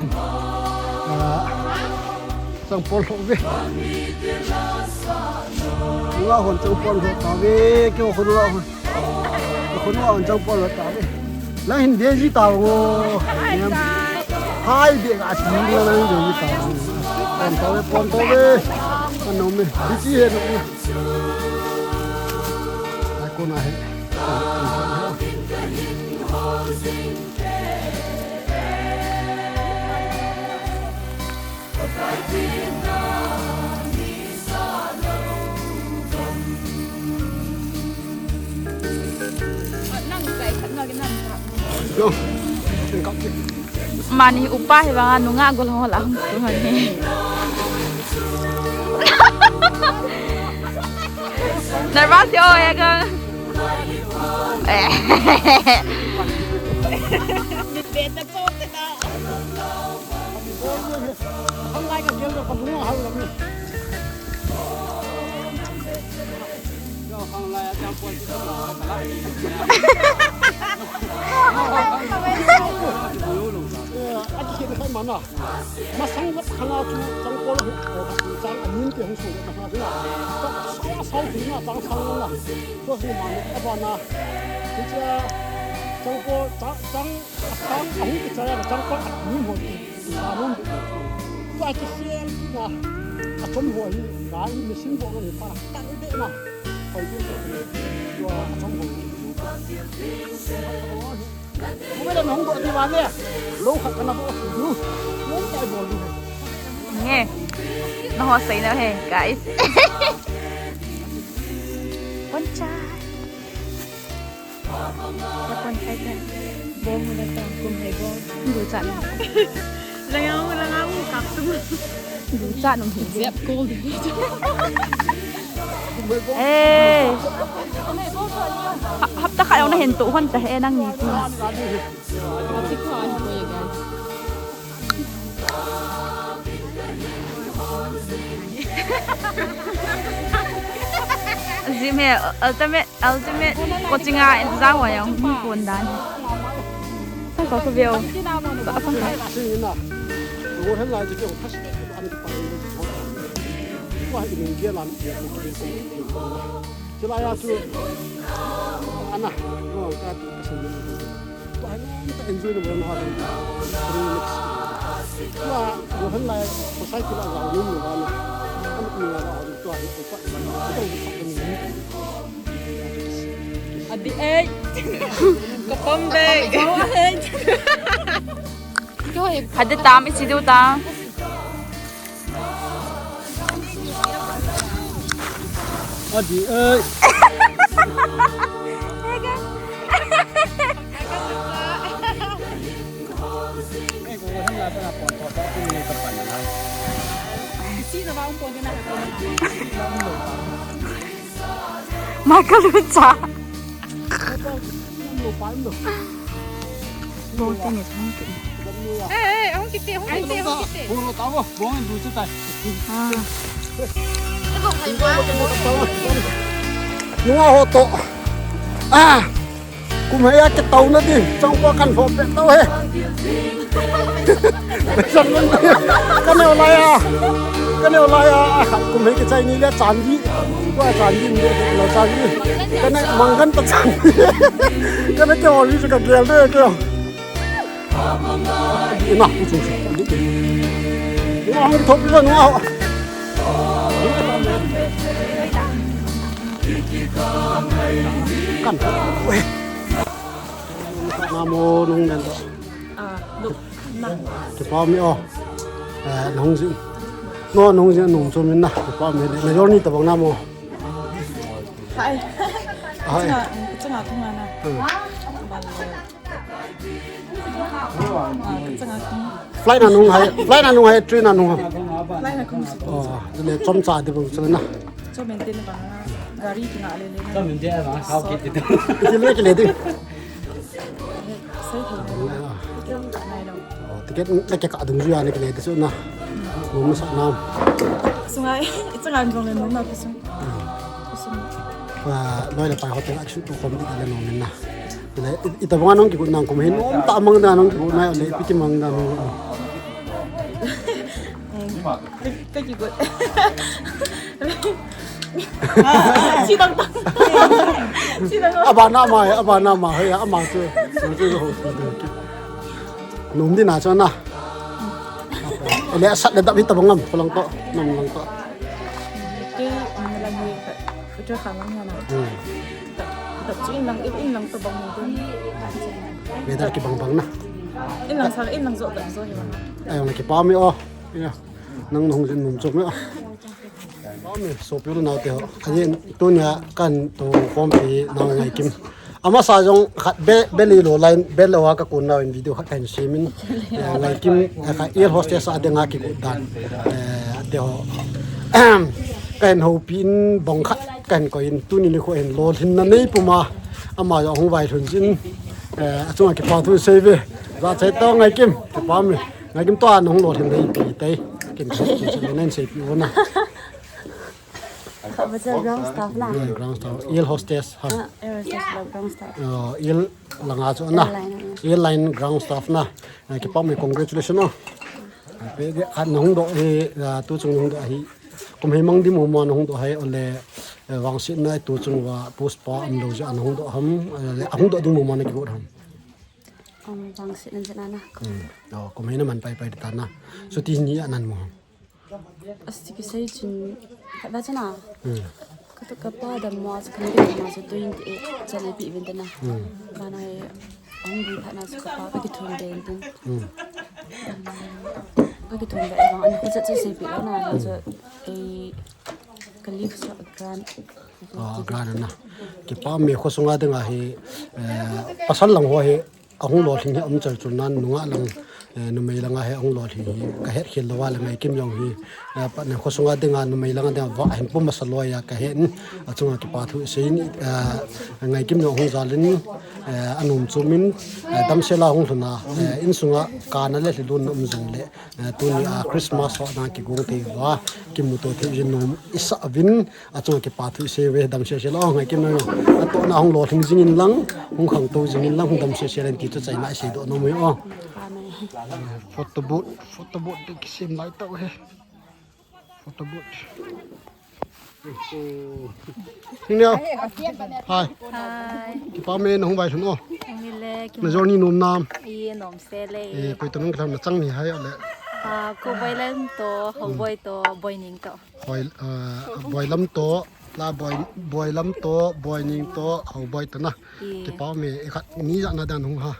Ah, changpol lhoh ve. Nunga hon changpol lhoh ta ve, kei ho nunga hon. Khonung a changpol lhoh ta ve. Lang hin de ji ta ngo. Hai de ga si lang lang de ji ta ngo. Pon to ve, pon to ve. Ano me. Di ji he no. Ai ko na he. Mani upa hi vang a nunga gol ho la hung tu han hi. Nervous yo e ka. Beta po ta. Masang lap khana chu changpol hu, chang amin te hung su le khana chu na. Sa, sa, sa, sa, na, chang sang na. Ko hu ma, a ba na. Chu cha, changpol, cha, chang, sang, a hu ki cha ya, changpol, a min ho ki, sa nun. Ko a ki siel ki na. Achom ho hi, gai machine bol ngai pa, tan de na. Koi de, tua achom ho. Mo me la nong do di ba ne. Lo khat kana bol du. Lo tai bol du. Nge. Nangho sei na he, guys. Bon cha. Ka pon khai ta. Bong mo na ta, kum hai bong. Du cha na. Langa mo, langa mo, kap tu. Du cha nung hi. Zep kol di. Eh. Ha-, hapta khat jong nahin toh hon ta he nangni chu. Jim he, ultimate, ultimate coaching a in jang wa jong, mi kon dan. Sang ko ko veo. Ba sang ko. Sing na. Wo hen lai ji ke o pas. An pa. Wa in ge lan. Chulai a chu, ana, no, ka tu ka san ni. Tua hi ta enjoy na bon ha ta. Tua, tua han lai, ko sai kila ga ni ni ba na. Kan ni ga ga tua hi ko pa. Adi ei. Ka pom de. Hadi tam isi du tam. Adi ei. Michael Lucha. Bong teng e, bong teng. Eh, eh, ahung kiti, ahung kiti, ahung kiti. Bong lo ta bo, bong du chu tai. Ah. Nunga ho to. Ah. Kum hei a kitauna di, chang pa kan ho pe to he. San man di. Ka neo lai a. Ka neo lai a. Kum hei kichai ni le chan di. Ko chan di ni le lo chan di. Ka ne mangan ta chan di. Ka ne ke oli ka gel de ke. Ina, ina, ina. Ina, hong thop ina, ina. Kan. Weh. Namo nung den to. Ah, look. Na. Kipa mi o. Eh, nung jin. No, nung jin nung chu min na. Kipa mi na. Na jor ni tabang namo. Hai. Hai. Changa, changa thung na. Hmm. Flight na nung hai, flight na nung hai, train na nung hai. Flight na kung si. Oh, le chom cha de bang chu na. Chom en te na bang na. Gari ki na le le na. Chom en te na, how ki te. Ki le ki le ding. Sai thei na. Ticket na nai lo. Oh, ticket na ke ka dung ju ya ne ki le de chu na. Nung sa na. Sungai, i changa jong le nung na ki sung. Ki sung. Wa, loi le pai hotel a ki su tu khom di le nung na. Ita banga nong kigot nang kum hin om ta mang da nong kigot na le piti mang da nong. Ka kigot. Sidang tang. Sidang. Abana ma, abana ma, hei, ama chu. Chu chu ho. Num di na chu na. Le sat le dap ita bangam, pulang to, nang lang to. Ke, ang lang ni, ka, ka kha lang na. Hmm. Dap, dap chu in lang, in lang to bang ni. Weather kibang bang na. In lang sa, in lang jo, dap jo hi. Ai, ang kipami o. Ya. Nang nung jin num chom ya. Kipami, sopi u le nao te ho. Ajin, tunia kan to khompi nau Ngaikim. Amasa jong khat be, be li lo line, be lo a ka kun nau in video khat kan simin. Eh, Ngaikim, eh, ka air hostess a dinga kigot dan. Eh, te ho. Kan hopi in bong khat kan koi in tuni ni ko in lolhin na nei puma. Ama jong hung vailhun jin. Eh, achunga kipa thu sei ve. Jachat to Ngaikim, kipami. Ngaikim to a nung lolhin nei pi tai. Kin kin nen sei pi una. Kha ba cha ground staff na. Hmm, ground staff. Air hostess, ha. Ah, air hostess la ground staff. Oh, air langa chu na. Airline. Airline ground staff na. Ah, kipami congratulations, oh. Pe de, ah, nung do, eh, ah, tu chung nung do hi. Kum hei mang di mo mo nung do hai, ole, eh, vangsetna tu chung va post pa am do ja nung do ham, eh, hung do ding mo mo na kigot ham. Kum vangsetna jana na. Hmm. Oh, kum hei na man pai pai ta na. Chuti ni anan mo ham. Asi kisei chun, khat ba chana. Hmm. Katu kapa dam mo sa kan ke ma sa twenty eight chale pi vin tana. Hmm. Bana e ang di thana sa kapa ka kithum den tin. Hmm. Ka kithum den bang an ko sa sa sei pi na na sa e ka leave sa grant. Ah, grant na. Kipa me khosunga dinga hi, eh, pasal lang ho hi, ahung lolhing hi um chal chul nan nungah lang, eh, numei langa hi ahung lolhing hi ka het khel lou a le Ngaikim jong hi, eh, pa ne khosunga dinga numei langa dinga va hin pum masa loi a ka het in, achunga kipa thu sei in, eh, Ngaikim jong hung jal in, eh, anom chum in, eh, damsel a hung lhun a, eh, insunga kana le lhilun na um jong le, eh, tuni a Christmas ho na kigong thei va, kimuto thei jin nom isa vin, achunga kipa thu sei ve, damsel sel a Ngaikim na. Atohna hung lolhing jing in lang, hung khangtou jing in lang, hung damsel sel in ti chu chaina isei doh nom u hi o. Photo booth, photo booth te kisem lai tau he. Photo booth. Hing neo. Hi. Hi. Kipa me na hung vai lhun o. Hung ni le, na journey nom nam. I nom se le. Eh, koi to nung kilam na chang ni hai o le. Ah, ko Boilam to, Hoboi to, Boining to. Boi, ah, Boilam to, la Boi, Boilam to, Boining to, Hoboi to na. I. Kipa me, e khat ni ja na dan hung ha.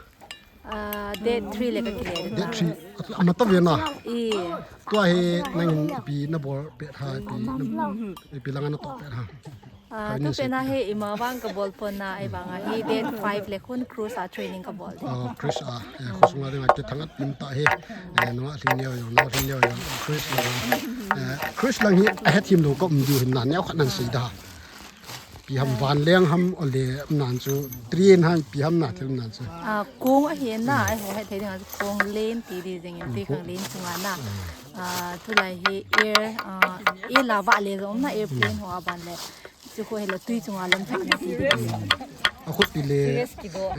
Ah, date three le ka kile. Date three, ama ta ve na. I. Tua hi nangin ipi na bol pet ha, ipi na, ipi langa na to pet ha. Ah, tu pet na hi ima vang ka bol pon na, ai vang a hi date five le khun cruise a training ka bol de. Ah, cruise a, eh, khosunga dinga kithang at pin ta hi. Eh, nunga lhing neo jong, nao lhing neo jong, cruise lang. Eh, cruise lang hi ahet him lou ka um diu hin na, neo khat nan sei da. Ipi ham, vanleng ham, ole nan chu train ham, ipi ham na thil nan chu. Ah, kong ahi na, ai ho het thei ding a chu kong len ti di jing in, tui khang len chunga na. Ah, tulai hi air, ah, air la va le jong na, airplane ho a ban le. Chu kho hi la tui chunga lam thak na ti di. A khut ti le,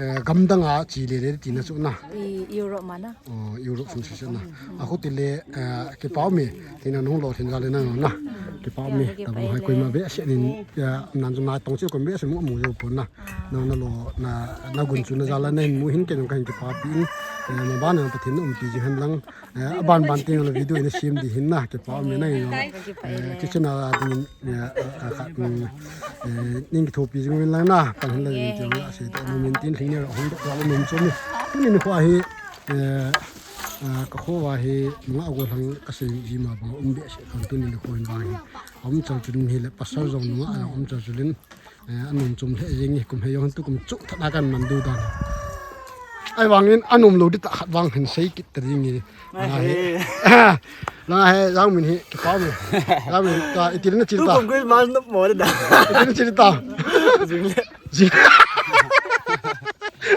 eh, gamdang a chi le le ti na chu na. I Europe ma na. Oh, Europe fun sese na. A khut ti le, eh, kipa me, tina nung lolhin jal le na na. Kipa me, ta bu hai koi ma be se nin, eh, nan chu na tong chi koi be se mu mu jo pon na. Na na lo, na, na gun chu na jal na hin mu hin ke nung ka hin kipa pi in. Eh, na ba na Pathen um pi ji hen lang. Eh, aban ban teng le video ina sem di hin na, kipa me na ina. Eh, kitchen a ding, eh, a, a, khat, mm, eh, ning kithopi jing min lang na, pan hin la jing tiang la, sei to, min tin thing ne, hung dok la, min chom ni. Tuni ni kho hi, eh, ah, ka kho va hi, nga go lang ka sei ji ma ba, um be se, kan tuni ni kho hin va hi. Um chal chun hi le, pasal jong nga, um chal chun. Eh, anom chom lheh jeng e, kum hei jong tu kum chu thana kan man du dan. Ai vangin anom lou di ta khat vang hin sei kit ta ding e. Nga he. Nga he, Jangmin hi, kipa me. Jangmin, ka itil na chil ta. Tu kum Christmas no mo da. Itil na chil ta. Jing le. Jing.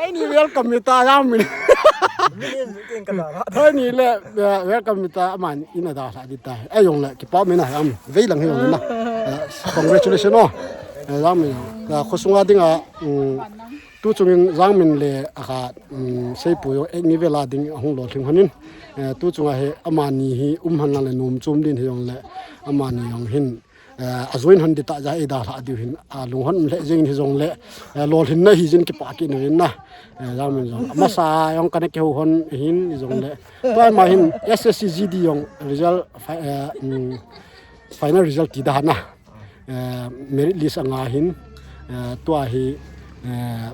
Ai ni welcome mi ta Jangmin. Ai ni le, eh, welcome mi ta aman ina da sa di ta. Ai jong le, kipa me na Jangmin. Vei lang he jong na. Eh, congratulations no. Eh, Jangmin, ka khosunga dinga, um, tu chungin Jangmin le a khat, um, Seipu jong ek ni vela ding ahung lolhing honin. Eh, tu chunga hi amani hi um han lang le nom chom din hi jong le amani jong hin, eh, a join hon di ta ja e da hla diu hin a lung hon le jing hi jong le, eh, lolhin na hi jin kipa ki na vin na. Eh, Jangmin jong. Amasa jong kana ke ho hon hin jong le. Tua ma hin S S C G D jong result fi-, eh, um, final result ti da na. Eh, merit list anga hin, eh, tua hi, eh,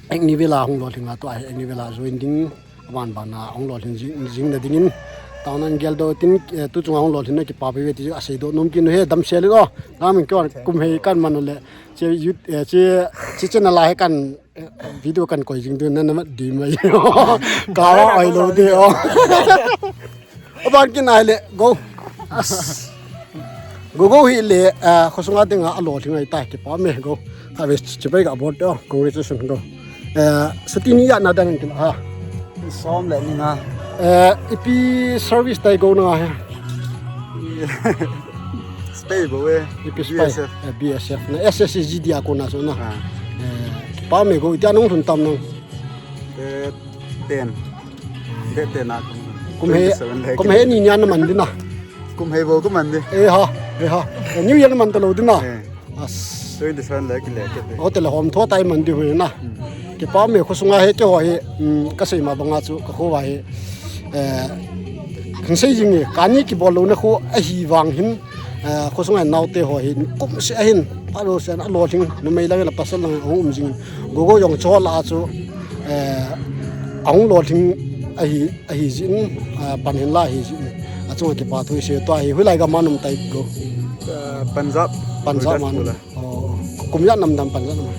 ek ni vela hung lolhing a tua hi ek ni vela join ding, aban ban a hung lolhing jing, jing na dingin, tauna gel do tin, eh, tu chunga hung lolhing na kipa pi ve ti a sei do nom kin he damsel o, Jangmin ko kum hei kan man le, che youth, eh, che, che channel a he kan Eh, video kan koi jing tu na na mat di mai. Ka wa oi lo de o. Aban kin ai le go. As. Go go hi le, ah, khosunga dinga a lolhing ai ta kipa me go. Harvest chibai ga bot o. Congratulations go. Eh, suti ni ya na dan kin ha. Som le ni nga. Eh, ipi service tai go na he. Spy bo we. Ipi spy? B S F. Eh, B S F. Na S S C G D a kona so na. Ah. Eh, pa me go, iti a nung lhun tam nang? Eh, ten. Date ten a kum. Kum he, twenty-seven le kum he ni nia na man di na. Kum he bo kum man di. Eh ha, eh ha. Eh, New Year na man ta lo di na. Eh. As. Twenty-seven le kile kete. O te le hom tho tai man di hu na. Hmm. Kipa me khosunga he ke ho he, um, ka sei ma banga chu ka kho va he. Eh, Hin sei jing e, kani kibol louna khu ahi vang hin, eh, khosunga naote ho hin, kum seh ahin, palo seh a lolhing, numei lang le pasal lang ahung um jing. Gogo jong chola chu, eh, ahung lolhing ahi, ahi jin, eh, pan hin la ahi jin. Achunga kipa thu isei tua hi, hoilai gam a na um tai Go? Eh, Punjab. Punjab Gurdaspur man. La. Oh, kum ijat na um dam Punjab na um?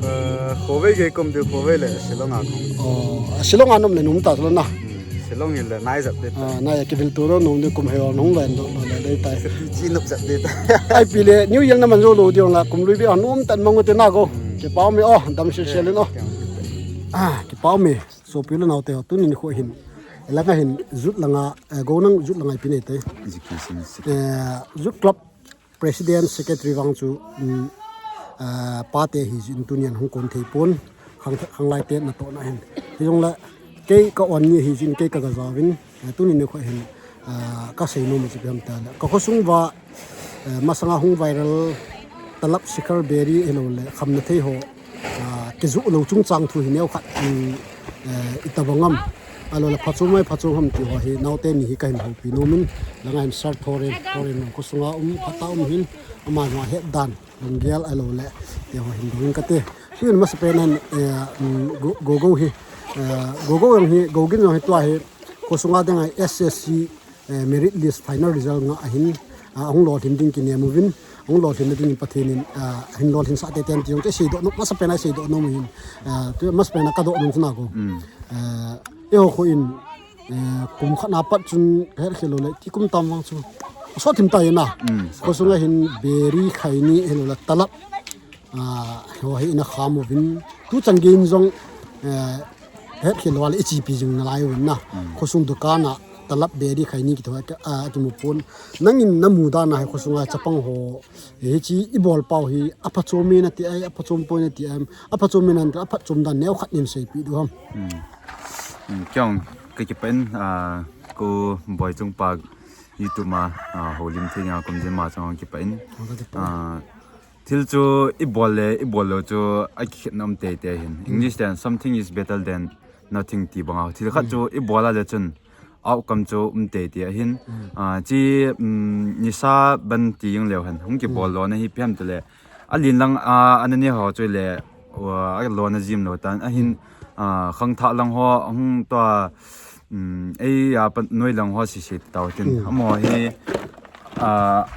Eh, Khowai gei kum diu, Khowai le Shillong a kum. Oh, Shillong a na um le na um ta chu la na. Hmm, Shillong hi le nai jep ding. Ah, nai kivil tu ro na um ding kum hei o na um le na um le dei tai. Chi nop jep ding. Ipi le New Year na man jou lou ding la kum lui bi a na um tan mang u te na Go. Hmm. Kipa um e o, dam sel sel in o. Ah, kipa um e. Sopi le naote ho tuni nikho hin. Langa hin youth langa, eh, Go nang youth langa ipi nei te. Education. Eh, youth club President, Secretary vang chu, um, ah, pate hi jin tunian hung kon thei pon, khang, khanglai te natohna hin. Hijongle, kei ka on ni hi jin, kei ka ga jaovin, eh, tuni nikho hin, ah, ka sei nom chu ipi ham tile. Ka khosung uva, eh, masanga hung viral, talap, sikhar, beri, ahilou le, khamna thei ho, ah, kijoh lou chungchang thu hi neokhat, um, eh, itobang ham, ahilou le phachom mai phachom ham ti ho hi naote ni hi kahin houpi nom in, langa hin Sir Thoren, Thoren khosunga um, phatah a um hin, ama jong ahet dan, lunggel ahilou le, ti ho hin dong in kate. Hin masapen in, eh, um, Go, Go, Go hi, eh, Go, Go jong hi, Go Gin jong hi tua hi, khosunga dinga S S C, eh, merit list final result nga ahin, ah, ahung lolhin ding kinem uvin, ahung lolhin na ding in Pathen in, ah, ahin lolhin sah tei tei ti jong chu isei doh nom, masapen a isei doh nom u hin, ah, tu masapen a ka doh nom chu na Go. Mm. Ah, eiho kho in, eh, kum khat na pat chun het khel lou le, ti kum tam vang chu. Asot thim ta in na. Mm, sot. Khosunga hin beri khaini ahilou le talap. Ah, ho hi ina kham uvin. Tu chan gei in jong, eh, het khel lou le ichepi jing nalai uvin na. Mm. Khosung dukan a talap beri khaini kiti ho, ah, kimu pon. Nangin namu dan a hi khosunga chapang ho, eh, hichi ibol pau hi, aphachom e nati ai, aphachom poi nati ai, aphachom e nati, aphachom dan neokhat nin seipi diu ham. Mm. Mm, kei jong ka kipah in, ah, Ko Boi Chungpak YouTube a, ah, houlim thei dinga kum jin ma chang kipah in. Ka kipah in. Ah, Thil chu ibol le, ibol lou chu akikhetna um tei tei hin. Mm. English ten, "Something is better than nothing," ti banga. Thil khat chu ibol a le chun outcome chu um tei tei ahin. Mm. Ah, chi, um, nisa ban ti jing leu hen. Hung kibol lona hi ipi ham tile. Alen lang, ah, ana ne ho chu le, wa, alona jim lou tan. Ahin, ah, khangthah lang ho, hung tua, um, ei, ah, pa, noi lang ho sisi tau tin. Mm. Amaho hi, ah,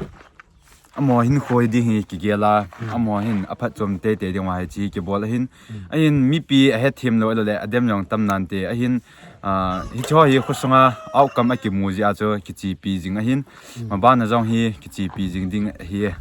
Amaho hin khoi ding hi kigel a, amaho hin aphatchom tei tei ding uva hichi kibol ahin. Ahin mipi ahethem lou, ahilou le adem jong tam nante, ahin, ah, hicho hi khosunga outcome akimu jeh a chu kichepi jing ahin. Maban a jong hi kichepi jing ding ahi.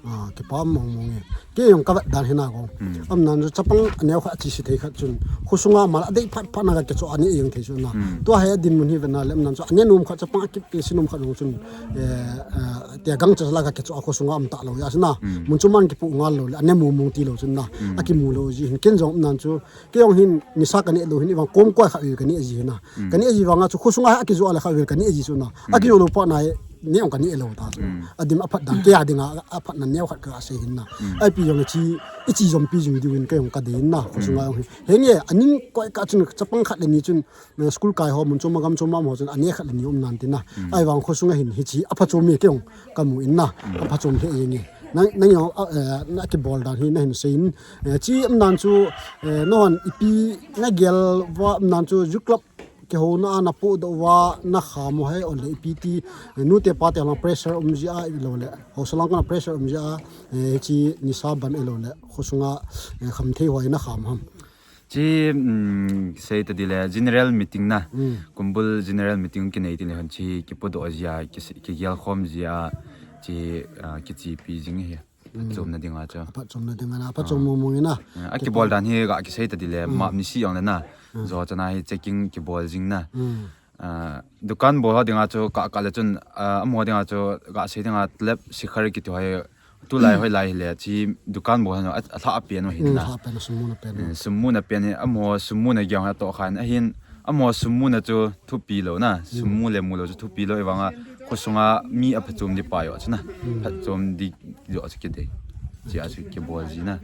Ah, kipa mong mong e. Kei jong ka vet dan hi na Go. Hmm. Aum nan chu chapang aneo khat ache se thei khat chun khosunga mal adei phat phat na ka kichoh a ne jeng thei chu na. Hmm. Tua hi adinmun hi vet na le aum nan chu ane nom khat chapang akipe se nom khat jong chun, eh, eh, tia gangcha la ka kichoh a khosunga um talou jeh a chu na. Hmm. Mun chu man kipu ngal lou le ane mong mong tilou chun na. Hmm. Akimu lou ji hin ken jong aum nan chu kei jong hin nisa ka ne lou hin ivang kom koi khat vel ka ne ji hin na. Hmm. Ka ne ji vang a chu khosunga akijoh a le khat vel ka ne ji chu na. Hmm. Akijoh lou phat na hi ne jong ka ne lou ta chu. Hmm. Adim aphat dan kei a dinga aphat na neo khat ka sei hin na. Hmm. Ipi jong le chi, iche jom pi jing diu in kei jong ka dei in na. Khosunga jong hi. Henge, aning koi kah chun chapang khat le ni chun, eh, school kai ho mun chom a gam chom a um ho chun ane khat le ni um nan tin na. Hmm. Ahivang khosunga hin hichi aphatchom e kei jong ka mu in na. Hmm. Aphatchom lheh jeng e. Nang, nang jong, ah, eh, na kibol dan hi na hin sei in. Eh, chi aum nan chu, eh, nahon ipi na gel uva aum nan chu youth club kihouna a na podoh uva na kham u hi, ahilou le ipi ti, eh, nute pate lang pressure um jeh a, ahilou le haosa lang kona pressure um jeh a, eh, hichi nisa ban ahilou le khosunga, eh, khamthei ho hi na kham ham? Chi, um, sei ta di le general meeting na, hmm, kumbul general meeting kinei ti le hon chi kipodoh jeh a, ki, kigel khom jeh a, chi, ah, kichepi jing hi. Phatchomna dinga chu. Phatchomna dinga na, phatchom mong mong in na. Ah, akibol dan hi ga kisei ta di le, hmm, map ni si jong le na. Hmm. Jo chana hi checking kibol jing na. Hmm. Ah, dukan bol ho dinga chu ka, ka le chun, ah, amaho dinga chu ga sei dinga talap sikhar kiti ho hi tulai hoilai le chi dukan bol ho a, alhah pen u hin na. Hmm, alhah pen, sum muna pen. Eh, sum muna pen hi, amaho sum muna gei ho atoh khan ahin. Amaho sum muna chu thupi lou na, sum mu le mu lou chu thupi lou, ahivanga khosunga mi aphatchom di pa jo chu na, phatchom di jo chu kidei. Chia chu kibol jin a.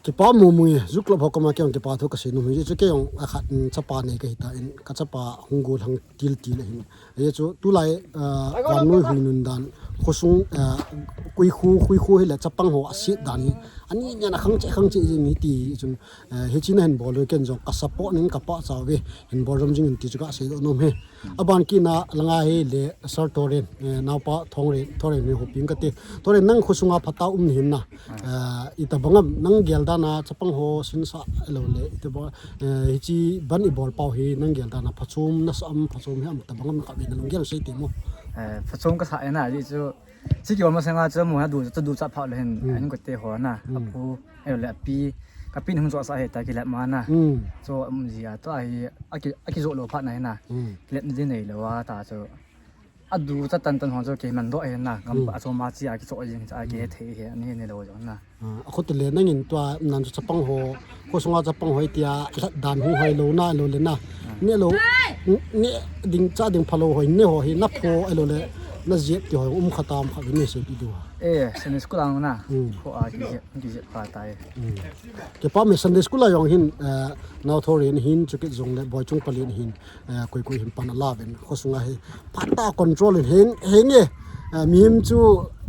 Kipa mumu e, Youth Club ho koma kei jong kipa thu kasei nom hi chu, kei jong akhat, um, chapa nei kahi tan, ka chapa hung gollhang til til ahin. Ahi chu tulai, uh, vannoi huinun dan, khosung, uh, khuikhu, khuikhu hile chapang ho aset dan hi. Ani nia na khang che, khang che jing hi ti chun, uh, hichi nahin bol u ken jong ka support nin ka pachat uve, hin bol jom jing in ti chu kasei doh nom e. Aban kit na langa hile Sir Thoren, eh, naopa Thongren, Thoren hi hoping kate. Thoren nang khosunga phatah a um nahin na. Eh, itobang ham nang gel dan a chapang ho sinsah lou le, itobang, eh, hichi ban ibol pau hi nang gel dan a phachom nasa am, phachom hi am, tobang ham khat vei na lunggel sei temo. Eh, phachom kasa e na, ahi chu. Chi kibol masanga chu mu na du, chu du cha pha le hin, Hmm. ahin kote ho na. Hmm. Apu, ahi le api, kapi hung chu sa he ta kilet ma na. Hmm. Chu um jia to ahi, aki, aki jo lou pha na hi na. Hmm. Kilet ni nei lou a ta chu. Adu cha tan tan ho chu kiman doh he na. Gam Hmm. pa chu ma chi a kicho jing cha ki Hmm. thei he, ni ni lou jo na. Ah, akhote le nangin tua nan chu chapang ho, khosunga chapang ho tia, lhat dan hu hoi lou na, lou le na. Ah. Ne lou, ne ding cha ding phalou hoi, ne ho hi na pho, lou le, na jep ti ho um kha tam kha ne sei pi du. Eh, Sunday school ang na. Hmm. Kho a ki jep, ki jep pa tai. Hmm. Kipa me Sunday school a jong hin, eh, nao Thoren hin chu kit jong le, Boichung Palen hin. Eh, koi koi hin pan ala ven, khosunga hi phatah a control in heng, heng e. Eh, mihem chu,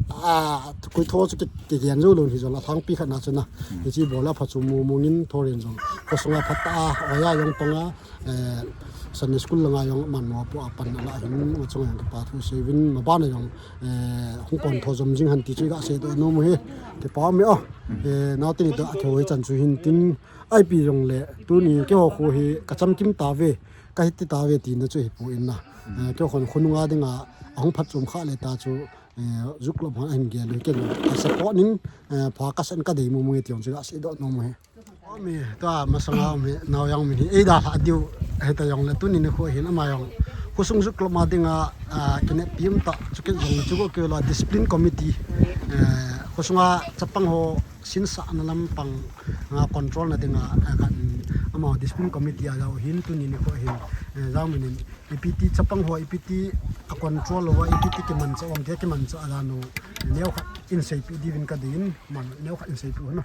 ah, koi tho chu ki, kigen jou lou hi jong a thangpi khat na chu na. Hmm. Hichi bol a phachom mumu ngin Thoren jong. Khosunga phatah a, oya jong panga, eh, Sunday school langa jong man mo po a pan ala hin, ma chunga jong kipa thu sei uvin, ma bana jong, eh, hung pon tho jom jing hen ti chu kasei doh nom u hi. Kipa me o. Hmm. Eh, nao teni to a kihoi chan chu hin tin, ipi jong le, tuni keiho khu hi ka chamkim tave. Ka hiti tave tina chu hi pu in na. Hmm. Eh, keiho khonung a dinga, ahung phatchom kha le ta chu, eh, Youth Club hon ahin gel u ken ka support nin, eh, pha ka san ka dei mumu e ti jong chu kasei doh nom u hi. Mi ta masanga mi nao jong mi hi, ei da lha diu, hita jong le tuni nikho hin ama jong. Khosung Youth Club ma dinga, ah, kineppi um ta, chu kei jong le chu ko kei la discipline committee, eh, khosunga chapang ho sinsahna lampang, ah, control na dinga, ah, kan, ama discipline committee a jao hin tuni nikho hin, eh, jao min in, ipi ti chapang ho, ipi ti a control lou a, ipi ti kimanchah um, ti kimanchah a dan u, neo khat in seipi diuvin ka dei in, man neo khat in seipi u na.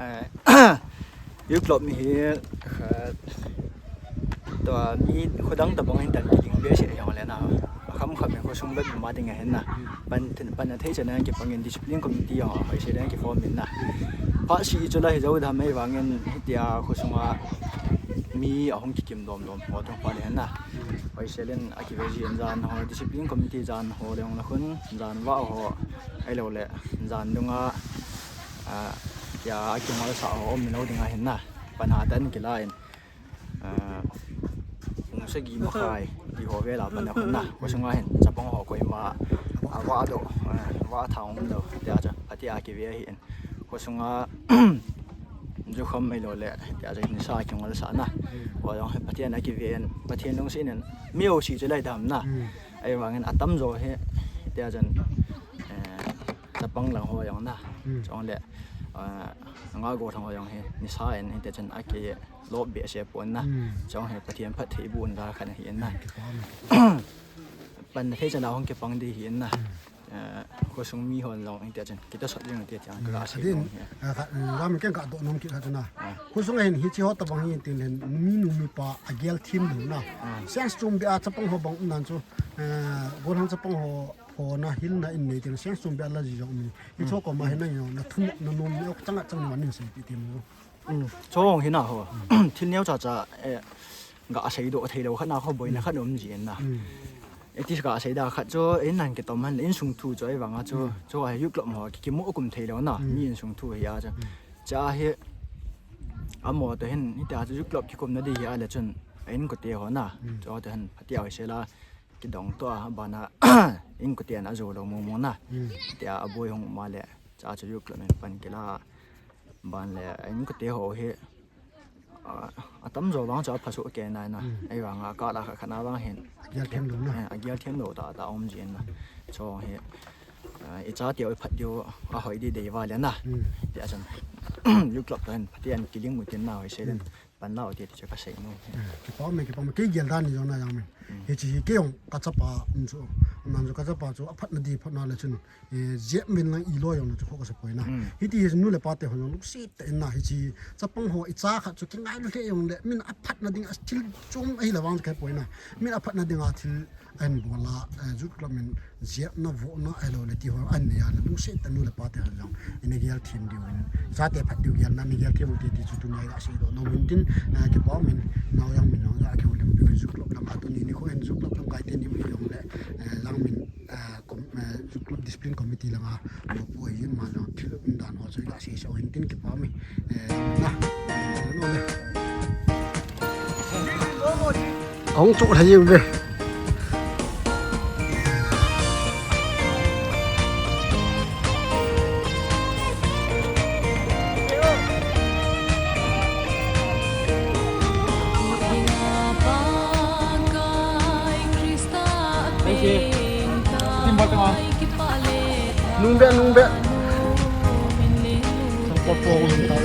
Eh, Youth Club mi hi, khat, tua mi khodang tabang hin tan kiling behseh jong le na. Akham kham in khosung vet ma ding ahin na. Pan, pan athei chan a kipang in discipline committee jong hoisel in kiform in na. Phat seh chu la hi jou dam e vangin hitia khosunga mi ahung kikim dom dom ho thong pha le na. Hoisel in akive jin jan ho discipline committee jan ho le hung la khun jan vah ho. Ahilou le jan dunga, ah, tia akingol sa ho um lou ding ahin na. Pan ha tan kila in. Ah, pung sagi makhai, ti ho vel a pan a khun na. Khosunga hin, chapang ho koima, ah, vah doh, ah, vah tha um lou, tia chu, phatea kive ahi in. Khosunga, jukham ahilou le, tia chu, nisa kingol sa na. Ho jong hi Pathen a kive in, Pathen lungset in, mi ho si chu lai dam na. Hmm. Ahivangin atamjo hi, tia chun, eh, chapang lang ho jong na. Hmm. Chong le, ah, nga go thang ho jong hi, nisa in, tia chun aki, lop behseh pon na. Hmm. Chong hi Pathen phattheibohna khat ahi in na. Hmm, kipa me. Pan athei chan a hung kipang ding ahi in na. Hmm. Eh, khosung mi hon jong in tia chun, kita sot jing tia chun, hmm, ka sei nom hi. Eh, khat, hmm, ram ken ka doh nom kit khat chu na. Ah. Khosung a hin hichi ho tabang hi tin len, mi nu mi pa agel them lou na. Ah. Seng chom beh a chapang ho bang nan chu, eh, gollhang chapang ho, pho na hil na in nei tin seng chom beh a la ji jong mi. Hicho, hmm, koma hin na jong, na thum, na nom, na ok chang a chang ni man in seipi ti mo. Mm. Chong hi na ho. Thil neo cha cha, eh, ga sei doh thei lou khat na ho boina khat um ji na. Mm. Eh, ti ka sei da khat chu, in nan kitom han, insung thu chu, ahivang a chu, mm, chu a Youth Club ho, ki, kimu kum thei lou na, mm, mi insung thu hi a chu. Mm. Cha hi, amo to hin, hitia chu Youth Club kikum na di hi a le chun, in kote ho na, mm, chu to hin, phatea hoisel a, kidong to a, bana, in kote na jo lou mo mo na. Mm. Tia aboi hung ma le, cha chu Youth Club in pan kila. Ban le, in kote ho hi, ah, atamjo vang chu aphaso kei nai na. Mm. Ahivang a kala kha khana vang hin. Agel them lou na. Eh, agel them lou ta, ta um jin na. Chong hi, ah, i cha tio i phat diu, ahoi di dei va le na. Mm. Tia chun, Youth Club to hin, Pathen kiling u tin na hoisel in. Mm. Pan lau ti, ti chu ka sei nom. Eh, kipa me, kipa me. Kei gel dan ni jong na jang me. Mm. Hichi hi kei jong ka chapa um chu. Nan chu kachapa chu aphatna di phatna le chun, eh, jep min lang iloi jong chu kho kasa poi na. Hmm. Hiti hi nu le pa te hon jong lungset tah in na hiche chapang ho icha khat chu kingailu lheh jong le min aphatna ding a thil chom ahi le vang kha poi na. Min aphatna ding a thil ahin bol a, eh, youth club min jepna vohna ahilou le ti ho ahin nei a le lungset tah in nu le pa te hon jong ina gel them diu in, chate phat diu gel na ina gel them u te ti chu tuni a iga seidoh nom in tin, eh, kipa um in, nao jong min jong ja kihoulim piu in youth club lam a tuni nikho hin youth club lamkai te nim hi jong le, eh, jang min, eh, com-, eh, youth club discipline committee langa mopo ahin, ama jong thil umdan ho chu iga sei sah u hin tin kipa um e, eh, na, eh, no le. Ahung chu lha jeng ve. Nung be, nung be. Sangkot po, nung be.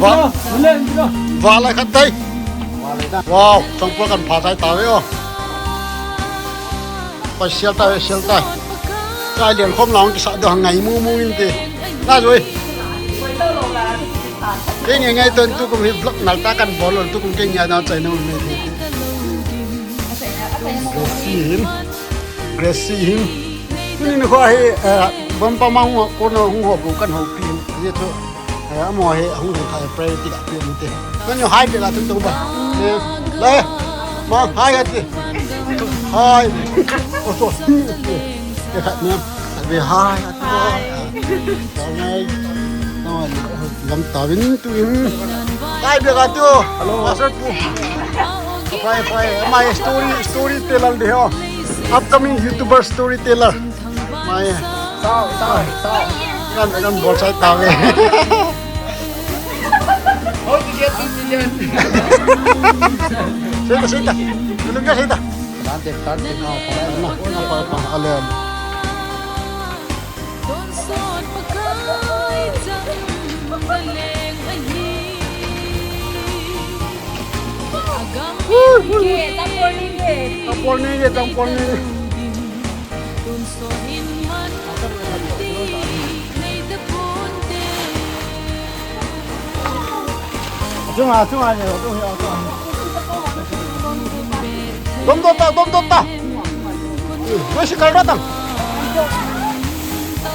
Va, va lai khat tai. Wow, changpol kan pha tai ta ve o. Pai sial tai, sial tai. Kai lian khom lang kisa do ngai mu mu in te. Na joi. Kei ngai ngai ton tukum hi vlog nal ta kan bol lon tukum kei ngai na chai na me te. Gracie hin. Gracie hin. Tuni nikho hi, eh, bom pa ma hung ko na hung ho bu kan ho pi hin. Ye to. Eh, amo hi hung hung khai prayer ti ka pi mu te. Kan yo hai be la tun to ba. Eh, le. Ma hai ka ti. Hai. O so. Ke khat na. Be hai. Hai. Ngai. Ngai. Gam ta vin tu in. Hai be ka tu. Hello. Pastor pu. Pai, pai. My story, storyteller de ho. Upcoming YouTuber storyteller. Mai. Sao, sao, sao. Kan, kan bol sai tau e. How to get two million? Sita, sita. Tulung ka sita. Tante, tante na, tante na, na, na, na, na, na. Woo, woo. Tapol ni ye, tapol ni ye. Achunga, achunga ni, achunga, achunga. Dom dot ta, dom dot ta. Wei si kal ra tang.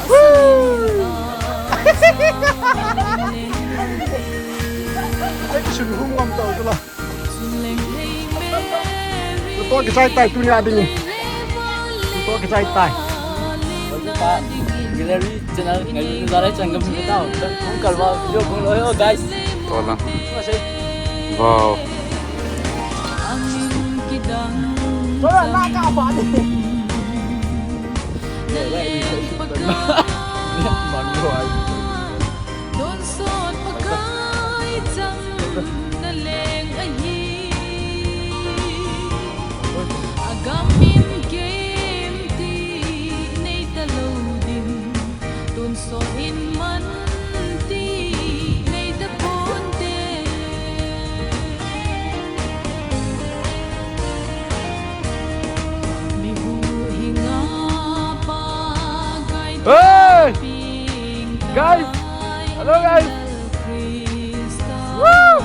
Woo. Ai, ki sun hung ngam tau chu la. Tuto kichai tai tunia ding. Tuto kichai tai. Gallery channel ngai lu zare chang gam tau. Hung kalwa video bung lo ho guys. To la. Wow. Tora na ka ba ni. Bang lo ai. Tonsot Pakai chang na leng ahi. Agam in kem ti nei ta lo ding. Tonsot in man ti nei ta ponte. Mi bu hi nga pa gai. Hey! Guys! Hello, guys! Woo!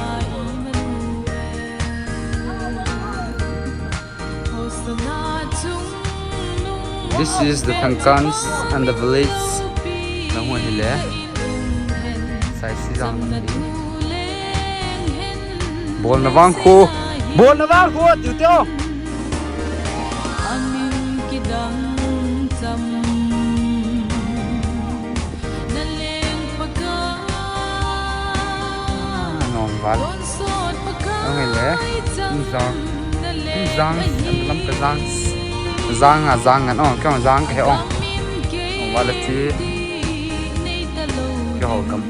This is the Thangkans and the village. Nang hua hi le. Sai si jang nang di. Bol na vang khu. Bol na vang khu, tiu tiu. Amin kidang cham. Nom val. Ang ile. Zang. Zang. Lam ka zang. Zang a zang an ong. Kya zang ka he ong. Ong val chi. Kya ho kam.